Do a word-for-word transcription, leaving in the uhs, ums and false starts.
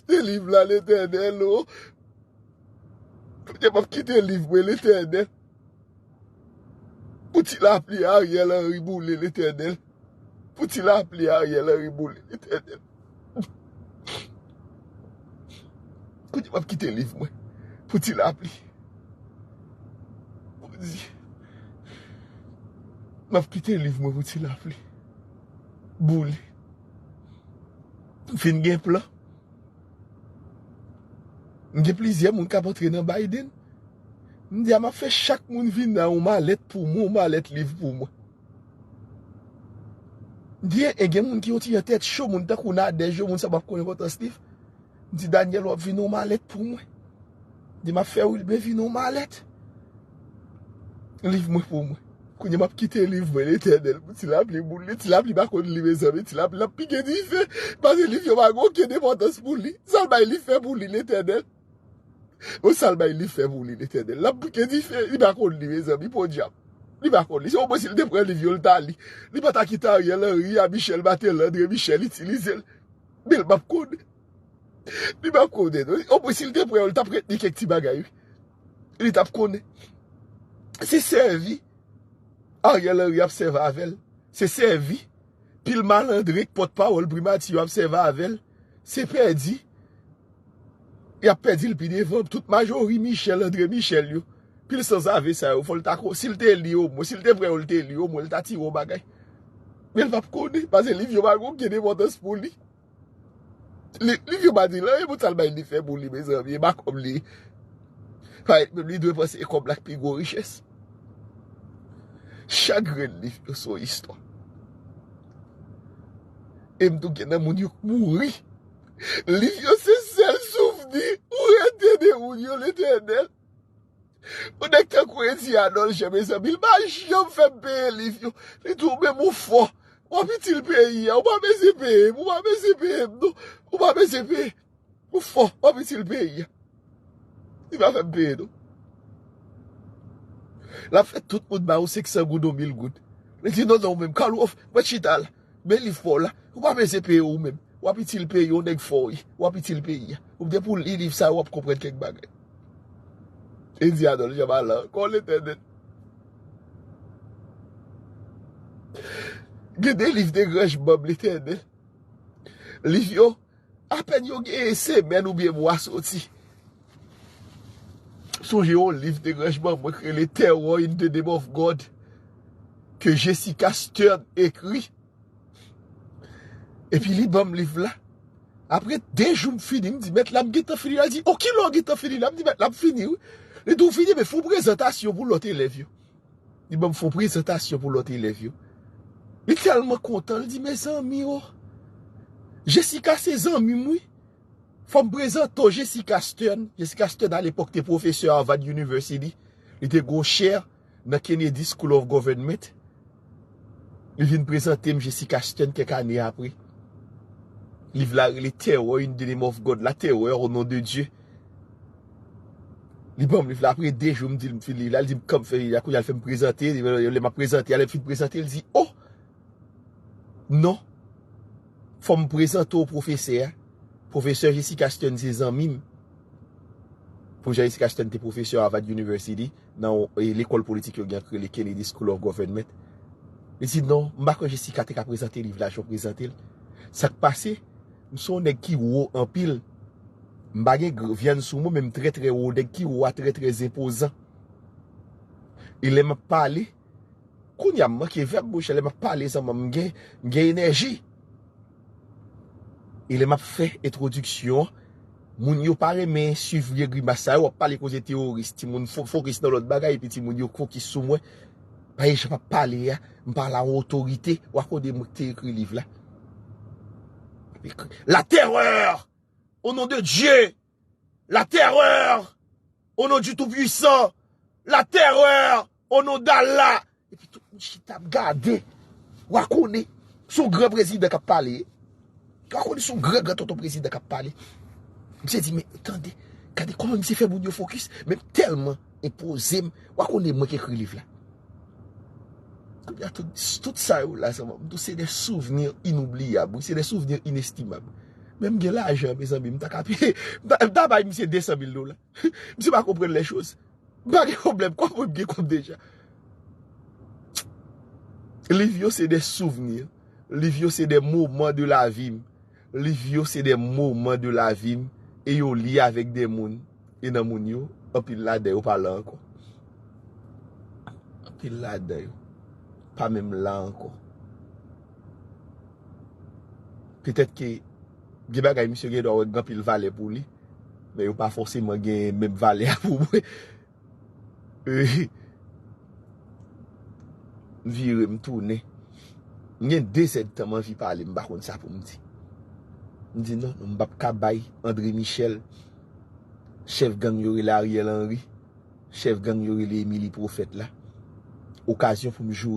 kite liv la, Letènèl, o. Kounye a m ap kite liv mwen, Letènèl. Pou ti lapli Ariel Henry boule, Letènèl. Pou ti lapli Ariel Henry boule, Letènèl. Kounye a m ap kite liv mwen pou ti lapli. Bondye. M ap kite liv mwen pou ti lapli boule. M fin gen plan. M gen plizyè moun k ap antre nan Biden. M di a m ap fè chak moun vin nan yon malèt pou mwen, yon malèt liv pou mwen. M di e gen moun ki yon ti jan tèt cho, moun tankou Nadège yo, moun sa m ap konnen enpòtans liv. M di Daniel, w ap vin yon malèt pou mwen. M di m ap fè Wilben vin yon malèt. Liv mwen pou mwen. Kounye a m ap kite liv mwen, Letènèl, pou ti lapli boule. Ti lapli pa konn li, mezanmi. Ti lapli l ap pike dife. Paske liv yo pa gen okenn enpòtans pou li. Sa l bay liv fè pou li, Letènèl? Bon, sa l bay liv fè pou li, Letènèl? L ap pike dife. Li pa konn li, mezanmi, podyab. Li pa konn li. Se omwen si l te pran liv yo, l ta li. Li pa ta kite Ariel Henry a, Michel Martelly, André Michel itilize l. Men l p ap konnen. Li p ap konnen, non. Omwen si l te pran yo, li t ap retni kèk ti bagay, wi. Li t ap konnen. Se sèvi Ariel Henry ap sèvi avè l. Se sèvi pil malandren k pòtpawòl primati yo ap sèvi avè l. Se pèdi. Y ap pèdi l pi devan. Tout Majorie Michel, André Michel yo. Pil sanzave sa yo, fò l ta ko-, si l te li omwen, si l te pran yo, l te li omwen, l ta tire yon bagay. Men l p ap konnen, paske liv yo pa gen okenn enpòtans pou li. Li, liv yo pa di l anyen, pou sa l bay li fè pou li, mezanmi, e pa kòb li. Parèt menm li dwe panse e kòb la k pi gwo richès. Chak grenn liv yo se yon istwa. E m tou gen nan moun yo k mouri. Liv yo se sèl souvni ou rete de moun yo, Letènèl. Yon nèg tankou Eddy Adolphe, mezanmi, li pa janm fè m peye liv yo. Li di w menm ou fò. W ap itil peyi a. Ou pa bezwen peye m. Ou pa bezwen peye m, non. Ou pa bezwen peye. Ou fò. W ap itil peyi a. Li pa fè m peye, non. L ap fè tout moun ba ou senk san goud, yon mil goud. Li di, "Non, non, ou menm, Karl Wolf, mwen chita la. Men liv pa w la. Ou pa bezwen peye ou menm. W ap itil peyi, yon nèg fò w ye. W ap itil peyi a. Ou te pou li liv sa, w ap konprann kèk bagay." Eddy Adolphe, jan m al ankò, Letènèl. Gen de liv de granj manm, Letènèl. Liv yo, apèn yo gen semèn oubyen mwa soti. Sonje yon liv de granj manm mwen k rele Terror in the Name of God, ke Jessica Stern ekri. Epi li ban m liv la. Apre de jou m fini, m di, "Mèt la, m gentan fini la." Li di, "O, kilè w gentan fini la?" M di, "Mèt la, m fini, wi." Li di, "Ou fini, men fè yon prezantasyon pou lòt elèv yo." Li ban m fè yon prezantasyon pou lòt elèv yo. Li tèlman kontan, li di, "Mezanmi, o, Jessica se zanmi m, wi. Fò m prezante w Jessica Stern." Jessica Stern, alepòk, te pwofesè Harvard University. Li te gen yon chair nan Kennedy School of Government. Li vin prezante m Jessica Stern kèk ane apre. Liv la rele Terror in the Name of God, La Terreur au nom de Dieu. Li ban m liv la apre de jou, m di l m fin liv la, li di m kòman fè liv la, kounye a l fè m prezante, lè m ap prezante, lè m fin prezante, li di, "O! Non. Fò m prezante w pwofesè a." Pwofesè Jessica Stern se zanmi m. Pwofesè Jessica Stern te pwofesè Harvard University nan, e, lekòl politik yo gen k rele Kennedy School of Government. Li di, "Non, m pa kwè Jessica te ka prezante liv la jan w prezante l." Sa k pase, m se yon nèg ki wo anpil. M pa gen gr-, vyann sou mwen, men m trè, trè wo. Nèg ki wo a trè, trè enpozan. E lè m ap pale, kounye a m manke vèb, monchè, lè m ap pale, zanmi, m gen, m gen enèji. E lè m ap fè entwodiksyon an, moun yo pa renmen swiv vye grimas sa yo, w ap pale koze teworis, timoun fo-, fokis nan lòt bagay, epi timoun yo fokis sou mwen. Paske jan m ap pale a, m pale a yon otorite, w a konnen mwen ki te ekri liv la. Ekri, La terreur au nom de Dieu! La terreur au nom du Tout-Puissant! La terreur au nom d'Allah! Epi tout moun chita ap gade. W a konnen se yon gran prezidan k ap pale. W a konnen se yon gran, gran tonton prezidan k ap pale. Misye di, "Men tande, gade kòman misye fè moun yo fokis, men m tèlman enpoze m." W a konnen mwen ki ekri liv la. Kounye a, tout, tout sa yo la, zanmi m, tou se de souvni inoubliyab, wi, se de souvni inestimab. Men m gen lajan, mezanmi, m ta ka peye, m ta, m ta bay misye de san mil dola. Misye pa konprann lè choz. M pa gen pwoblèm, kòb mwen, m gen kòb deja. Liv yo se de souvni. Liv yo se de moman de lavi m. Liv yo se de moman de lavi m. E yo lye avèk de moun. E nan moun yo, anpil ladan yo pa la ankò. Anpil ladan yo pa menm la ankò. Petèt ke gen bagay misye gen dwa wè gen anpil valè pou li, men yo pa fòseman gen menm valè a pou mwen. M vire, m tounen. M gen de zèdtan m anvi pale, m pa konn sa pou m di. M di non, non, m p ap ka bay André Michel, chèf gang yo rele Ariel Henry, chèf gang yo rele Emily Prophète la, okazyon pou m joure